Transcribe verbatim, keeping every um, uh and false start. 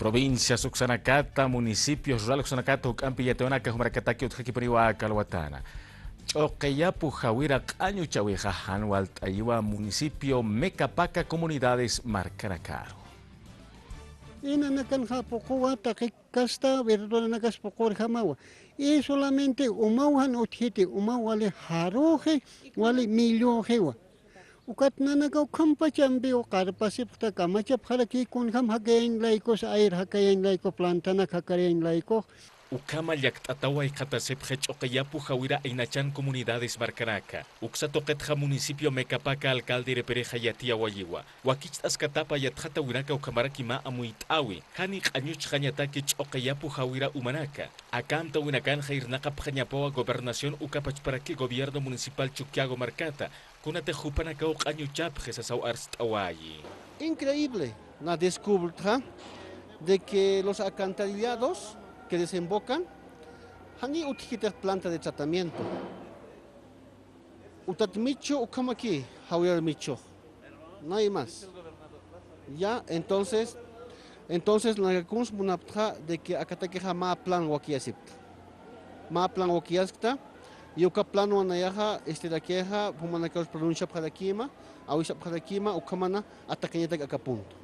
Provincias uksanakata, municipios rurales uksanakata juk'ampi yatiwanaka jumarakataki utjakipuniwa aka alwatana. Ch'uqiyapu jawira q'añuchawixa jan walt'ayiwa municipio Mecapaca comunidades markanakaru. Inanakanxa puquwa taqi kasta verduranakas puqurjamawa. Y solamente umaw jan utjiti, umaw wali jaruxi, wali milluxiwa. Ukat nanaka ukhampachampiw qarpasipxta, kamachapxaraki kunjam jakayañ laykus, ayr jakayañ layku, plantanak jakayañ laykux. Ukhama llakt'ataw jayqhatasipxi Ch'uqiyapu jawira aynachan comunidades markanaka. Uksa tuqitxa municipio Mecapaca alcalde irpirixa yatiyawayiwa. Wakicht'askatapa yatxatawinaka ukhamaraki mä amuyt'awi. Jani q'añuchxañataki Ch'uqiyapu jawira umanaka. Aka amtawinakanxa irnaqapxañapawa gobernación uka pachparaki gobierno municipal Chukiyawu markata, kunatix jupanakaw q'añuchapxi sasaw arst'awayi. Increíble, na descubrtxa de que los alcantarillados que desembocan, jani utjkitix planta de tratamiento. Utat michu ukhamaki, jawirar michu. No hay más. Ya, entonces, entonces, nakakuns munaptxa de que akatakixa mä plan wakiyasipta. Mä plan wakiyaskta, y uka plan wanayaxa, este, dakixa, jumanakax pronunciapxarakima, awisapxarakima, ukhamana, atacañatak aka punto.